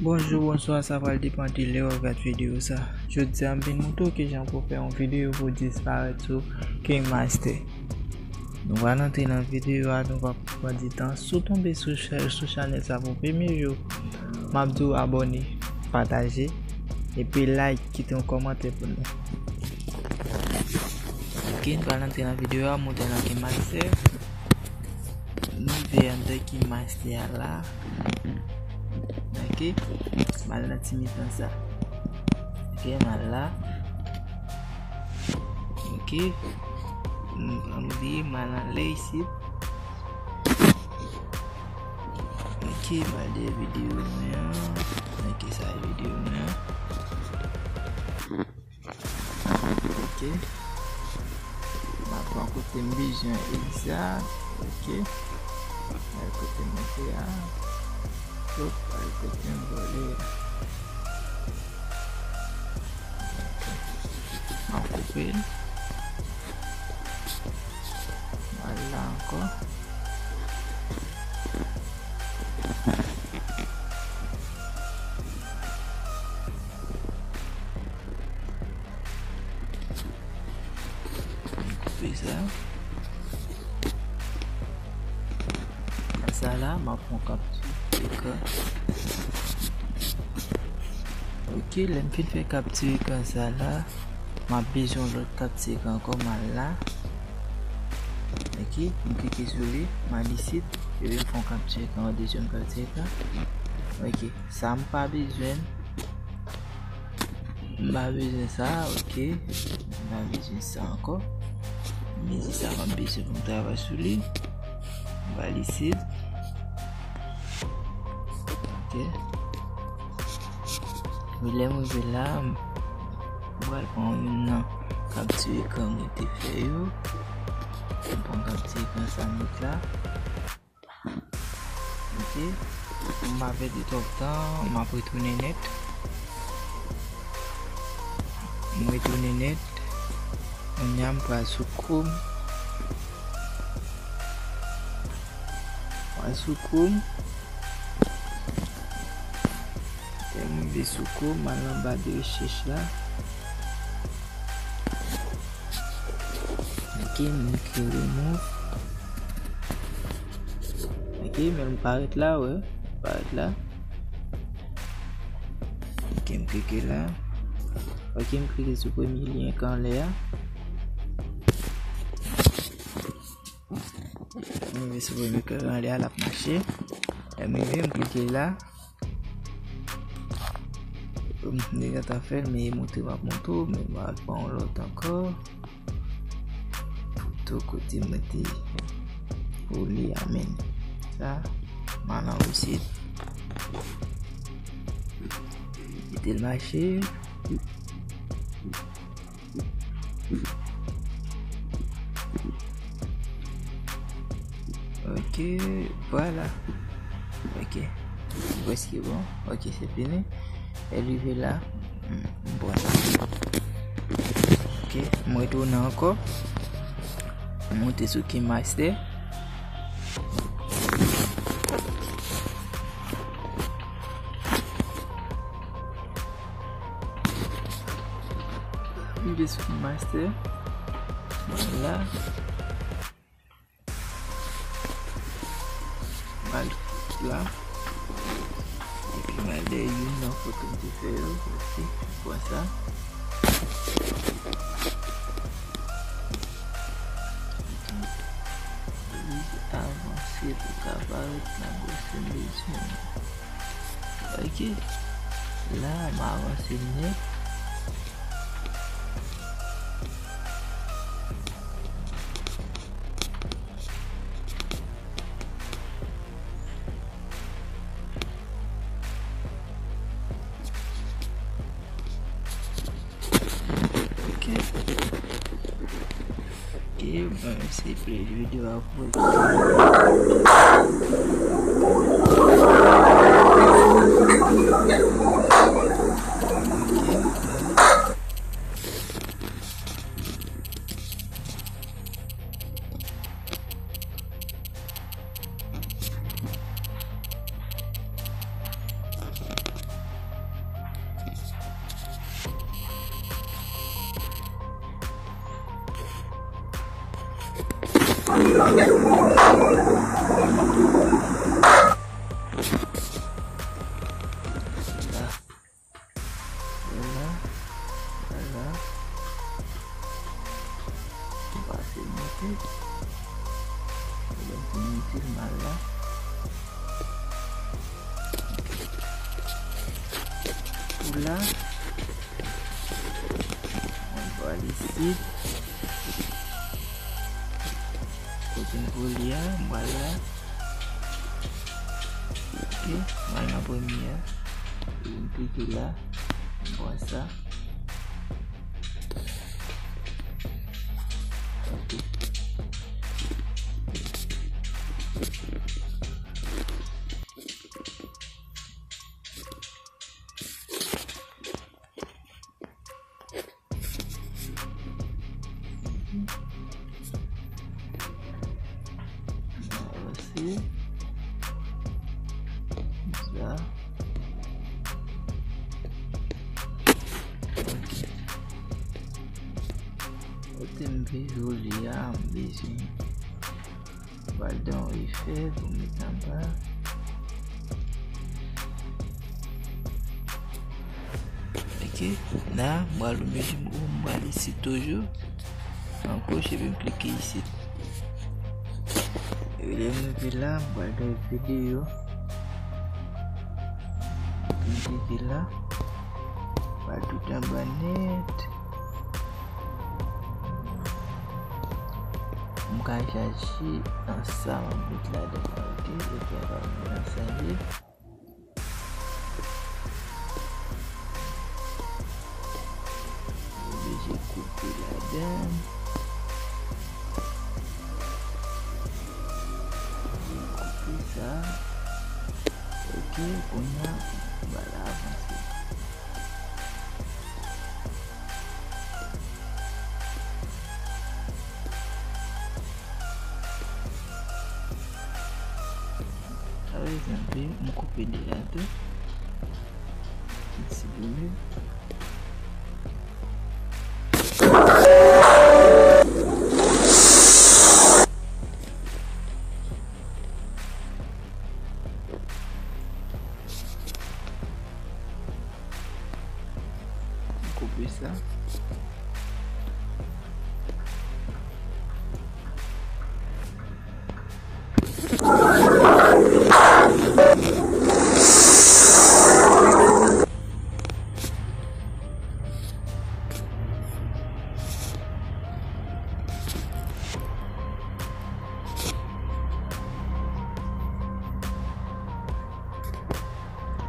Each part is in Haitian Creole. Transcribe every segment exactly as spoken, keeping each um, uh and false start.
Bonjou, bonswa, sa pral depann de lè w ap gad videyo sa. Jodi a, m vin montre w kijan pou fè yon videyo pou disparèt sou KineMaster. Nou pral antre nan videyo a, nou pa pran di tan. Si w tonbe sou cha-, sou chanèl sa pou premye jou, m ap di w abòne, pataje, epi like, kite yon kòmantè pou nou. Ok, nou pral antre nan videyo a, monte nan KineMaster. Nou rive anndan KineMaster a la. Ok, m al nan ti mitan sa. Ok, m al la. Ok, m, m di m al anlè isit. Ok, m al dèyè videyo mwen an. Ok, sa videyo mwen an. Ok. M ap pran kote m bezwen egzak. Ok. Al kote m te a. Hop, al kote m vle a. Ok. M ap koupe l. M al la ankò. Koupe sa. Sa la, m ap pran kapti ekran. Ok, lè m fin fè kapti ekran sa la, m ap bezwen yon lòt kapti ekran ankò, m al la. Ok, m klike sou li, m al isit, epi m fè yon kapti ekran, yon dezyèm kapti ekran. Ok, sa m pa bezwen. M pa bezwen sa, ok. M pa bezwen sa ankò. Mezi sa m ap bezwen pou m travay sou li. M pral isit. Ok. Men lè m rive la, m pral pran youn nan kapti ekran mwen te fè yo. M pran kapti ekran sa m met la. Ok. M pa pèdi twòp tan, m ap retounen nèt. M retounen nèt. Kounye a m pral sou Chrome. M pral sou Chrome. Lè m rive sou Chrome, m al nan ba de rechèch la. Ok, m ekri remove. Ok, men l parèt la, wi. Parèt la. Ok, m klike la. Ok, m klike sou premye lyen k anlè a. M rive sou premye lyen k anlè a, l ap mache. Lè m rive, m klike la. M gentan fè l, men montre m ap montre w, men m al pran yon lòt ankò. Foto kote mwen te kole a, men sa, m al anrejistre. Kite l mache. Ok, vwala. Ok. Prèske bon. Ok, se fini. Lè l rive la, m, m pran sa. Ok, m retounen ankò. M monte sou KineMaster. M rive sou KineMaster. Vwala. M al la. Epi m al dèyè youn nan foto m te fè yo. Ok, m pran sa. Oblije avanse pou ka parèt nan gwosè m bezwen. Ok. La, m avanse nèt. Ok. Ok, bon, se play videyo a pou Vwala. Vwala. Vwala. M pase monte. Mwen fini itil mal la. Pou la, mwen pral isit. Kote m vle a, m pral la. Ok, m al nan premye a. Epi m klike la, m pran sa. Ok. Avanse. Sa. Ok. Kote m vle joli a, m bezwen. M pral dan efè pou met anba. Ok, la, m pral oblije m, m pral isit toujou. Ankò, epi m klike isit. E lè m rive la, m pral dan videyo. M klike la. M pral tout anba nèt. M ka chache nan sa m ap met ladan an, ok? Epi apre m nan save. Oblije koupe ladan. Koupe sa. Ok, kounye a, m pral avanse. Sa vle di, m koupe de la tou. Ti siprimen. M koupe sa.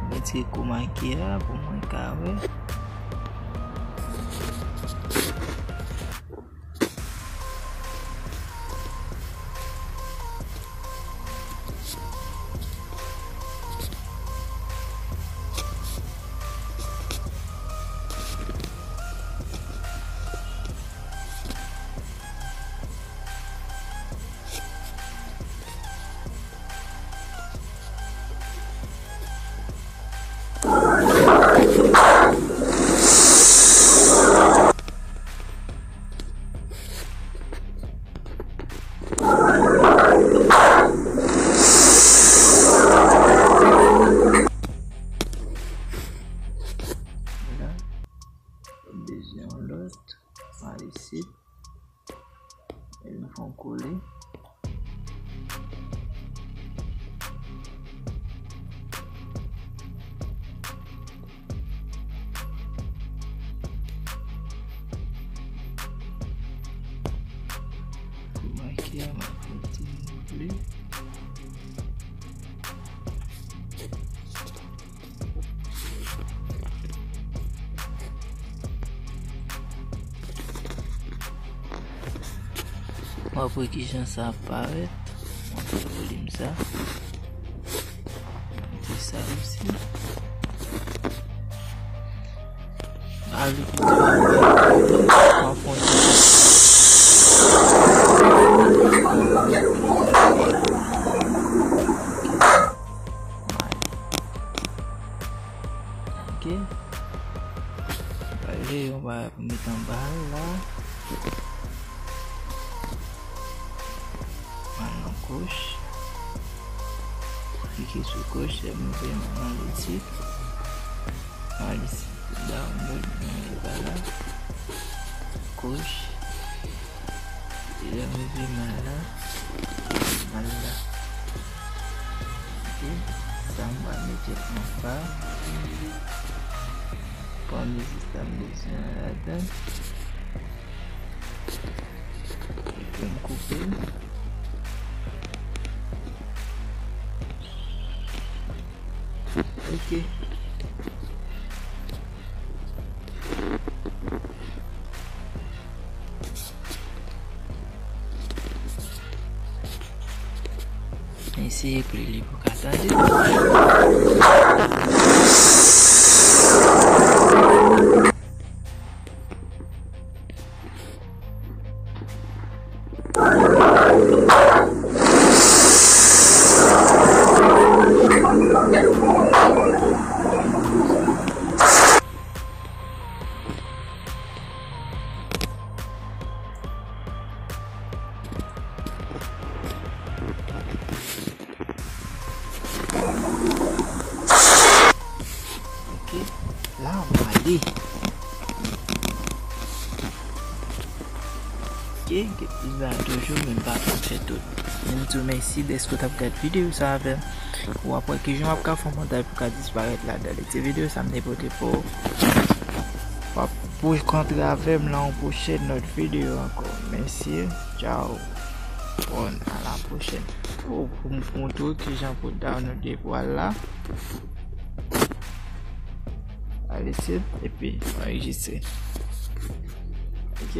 Mwen tire koma ki a pou mwen ka wè. Vwala. Bezwen yon lòt. Al isit. E nou fè yon kole. Pou make a, m ap mete nou vle. W ap wè kijan sa ap parèt. Mwen fè volim sa. Mete sa osi. Ale pou travay. Mwen fè yon ti Ok. Pale yon bagay pou met anba la. Goch. Klike sou goch, lè m ouvri m ann ale isit. Ann ale isit. Download, mwen ale pa la. Goch. Lè m rive m al la, m al la. Ok, sa m pral mete anba. Pran mizik sa m bezwen an ladan. Epi m koupe l. Ok. Eseye play li pou ka tande. Ok, la m ale. Ok, gen plis bagay toujou, men m pa konn fè tout. Men m di w mèsi dèske w t ap gad videyo sa avè m. W ap wè kijan w ap ka fè yon montay pou ka disparèt ladan li. Se videyo sa m te pote pou w. W ap kontre avè m nan yon pwochèn lòt videyo ankò. Mèsi, tchao. Bon, a la pwochèn. Pou, pou m montre w kijan pou download li pou al la. Al isit, epi anrejistre. Ok,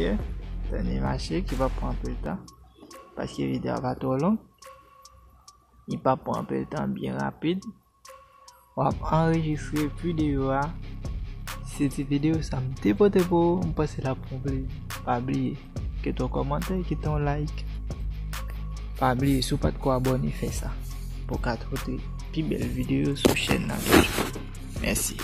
tann li mache, ki p ap pran anpil tan. Paske videyo a pa twò long. Li p ap pran anpil tan, byen rapid. W ap anrejistre videyo a. Se ti videyo sa m te pote pou ou, m panse l ap fè w plezi. Pa bliye, kite yon kòmantè, kite yon like. Pa bliye, si w pa t ko abòne, fè sa. Pou w ka tande pi bèl videyo sou chèn nan toujou. Mèsi.